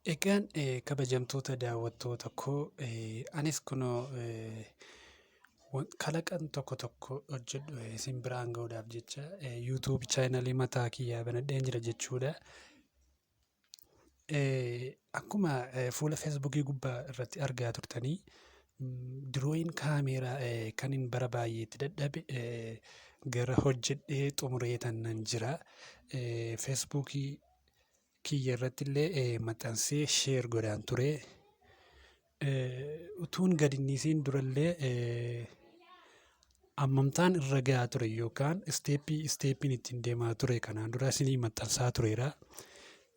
Egaan kabajamtoota daawwattoota koo, anis kunoo kalaqan tokko tokko hojjedhu isin biraan gahuudhaaf jecha YouTube channelii mataa kiyyaa banadheen jira jechuudha. Akkuma fuula Facebookii gubbaa irratti argaa turtanii, drone kaameeraa kan hin bara baay'eetti dadhabe gara hojjedhee xumuree tannan jira. Facebookii kiyya irratti illee maxxansee share godhaan ture. Utuun gadi hin dhiisiin durallee ammamtaan irra gahaa ture yookaan steppii steppiin ittiin deemaa ture kanaan dura isinii maxxansaa tureera.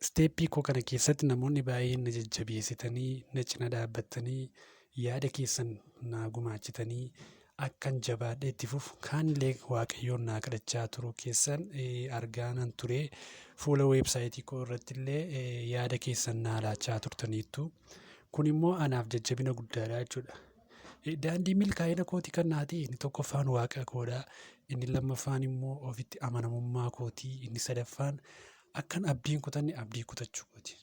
Steppii koo kana keessatti namoonni baay'een na jajjabeessitanii, na cina dhaabbattanii, yaada keessan naa gumaachitanii, akkan jabaadhee itti fufu kaanillee Waaqayyoon naa kadhachaa turuu keessan argaa nan ture. Fuula websiteii koo irratti illee yaada keessan naa laachaa turtaniittu. Kun immoo anaaf jajjabina guddaadha jechuudha. Daandii milkaa'ina kootii kan naa ta'e inni tokkoffaan Waaqa koodha. Inni lammaffaan immoo ofitti amanamummaa kootii. Inni sadaffaan akkan abdii hin kutanne abdii kutachuu kooti.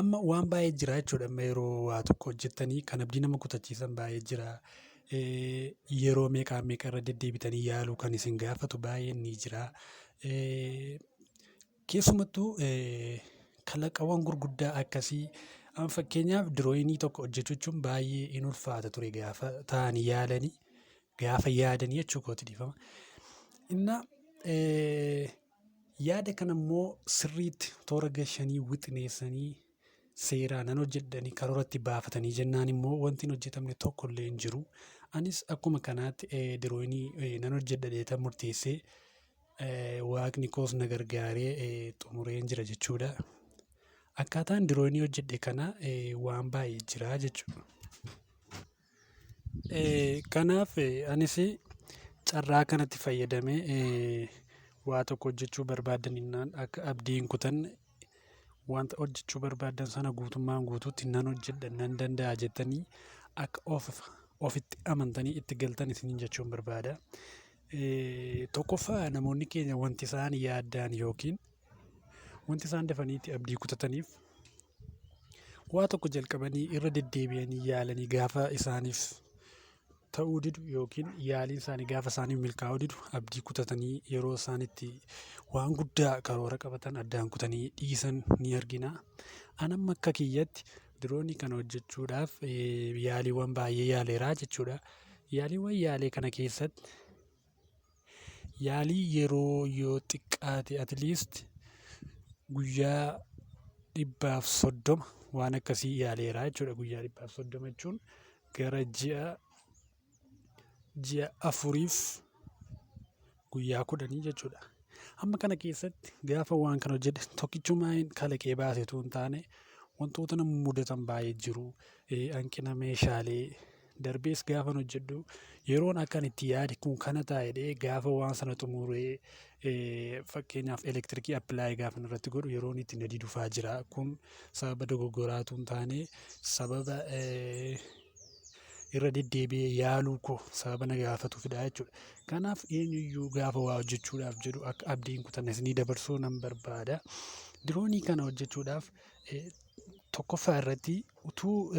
Amma waan baay'ee jira jechuudha. Amma yeroo waa tokko hojjettanii kan abdii nama kutachiisan baay'ee jira. Yeroo meeqaa meeqa irra deddeebitanii yaaluu kan isin gaafatu baay'een ni jira. Keessumattuu kalaqawwan gurguddaa akkasii, amma fakkeenyaaf droneii tokko hojjechuu jechuun baay'ee in ulfaata ture gaafa ta'anii yaalanii, gaafa yaadanii jechuu kooti, dhiifama. Inna yaada kana immoo sirriitti toora gashanii, wixineessanii, seeraan nan hojjedhanii karooratti baafatanii jennaan immoo wanti hin hojjetamne tokko illee hin jiru. Anis akkuma kanaatti droneii nan hojjedha jedheetan murteessee, Waaqni koos na gargaaree xumureen jira jechuudha. Akkaataan droneii hojjedhe kana waan baay'ee jira jechuudha. Kanaaf anis carraa kanatti fayyadamee waa tokko hojjechuu barbaadaninnaan akka abdii hin kutanne, wanta hojjechuu barbaadan sana guutummaan guutuutti nan hojjedha, nan danda'a jettanii akka ofitti amantanii itti galtan isiniin jechuun barbaada. Tokkoffaa, namoonni keenya wanti isaan yaaddaan yookiin wanti isaan dafanii itti abdii kutataniif waa tokko jalqabanii irra deddeebi'anii yaalanii gaafa isaaniif ta'uu didu yookiin yaaliin isaanii gaafa isaaniif milkaa'uu didu, abdii kutatanii yeroo isaan itti waan guddaa karoora qabatan addaan kutanii dhiisan ni argina. An amma akka kiyyatti droneii kana hojjechuudhaaf yaaliiwwan baay'ee yaaleeraa jechuudha. Yaaliiwwan yaalee kana keessatti yaalii yeroo yoo xiqqaate at least guyyaa 130 waan akkasii yaaleeraa jechuudha. Guyyaa 130 jechuun gara ji'a 4f guyyaa 10 jechuudha. Amma kana keessatti gaafa waan kana hojjedhe tokkichumaan kalaqee baase otoo hin taane, wantoota na mudatan baay'ee jiru. Hanqina meeshaalee darbees gaafan hojjedhu yeroon akkan itti yaade kun kana ta'a jedhee gaafa waan sana xumuree, fakkeenyaaf elektirikii apply gaafan irratti godhu yeroon itti na didufaa jira. Kun sababa dogoggoraatu hin taane, sababa irra deddeebi'ee yaaluu koo sababa na gaafatuufidha jechuudha. Kanaaf eenyuyyuu gaafa waa hojjechuudhaaf jedhu akka abdii hin kutanne isinii dabarsuu nan barbaada. Droneii kana hojjechuudhaaf tokkoffaa irratti utuu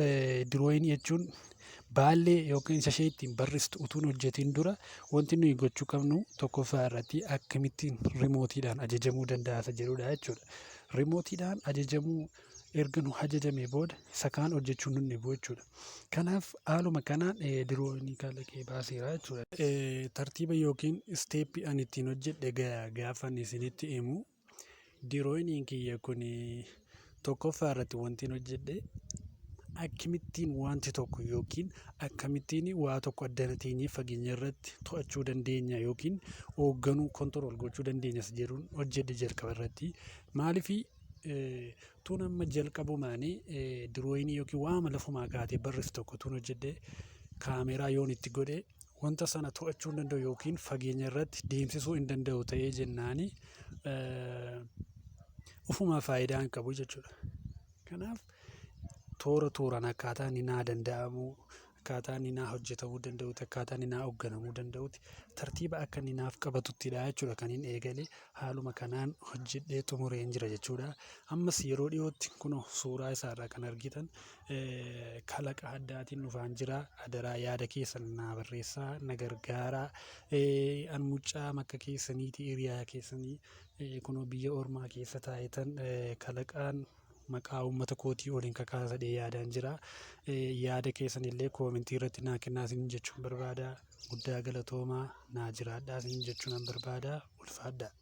droneii jechuun baallee yookiin isa ishee ittiin barristu utuu hin hojjetin dura wanti nuyi gochuu qabnu tokkoffaa irratti akkamittiin remoteiidhaan ajajamuu danda'a isa jedhudha jechuudha. Remoteiidhaan ajajamuu erga nu ajajamee booda isa kaan hojjechuun nun dhibu jechuudha. Kanaaf haaluma kanaan droneii kalaqee baaseera jechuudha. Tartiiba yookiin steppii ani ittiin hojjedhe gaafan isinitti himu, droneiin kiyya kun tokkoffaa irratti wanti hojjedhe akkamittiin wanti tokko yookiin akkamittiin waa tokko addana teenyee fageenya irratti to'achuu dandeenya yookiin hoogganuu, control gochuu dandeenya isa jedhuun hojjedhe jalqaba irratti. Maaliif tun amma jalqabumaanii droneii yookiin waama lafumaa kaatee barrisu tokko tun hojjedhe, kaameeraa yoon itti godhe wanta sana to'achuu hin danda'u yookiin fageenya irratti deemsisuu hin danda'u ta'ee jennaani ofumaa faayidaa hin qabu jechuudha. Kanaaf toora tooraan akkaataa inni naa danda'amu Akkaataa inni naa hojjetamuu danda'utti, akkaataa inni naa hoogganamuu danda'utti, tartiiba akka inni naaf qabatuttidha jechuudha kan hin eegale. Haaluma kanaan hojjedhee xumureen jira jechuudha. Ammas yeroo dhiyootti kunoo suuraa isaarraa kan argitan kalaqa addaatiin dhufaan jira. Adaraa yaada keessan naa barreessaa, na gargaaraa. An mucaa makka keessaniiti, hiriyaa keessanii kunoo biyya ormaa keessa taa'etan kalaqaan maqaa uummata kootii oliin kakaasadhee yaadaan jira. Yaada keessan illee koomentii irratti naa kennaa isin jechuun barbaada. Guddaa galatoomaa, naa jiraadhaa isin jechuun barbaada. Ulfaadhaa.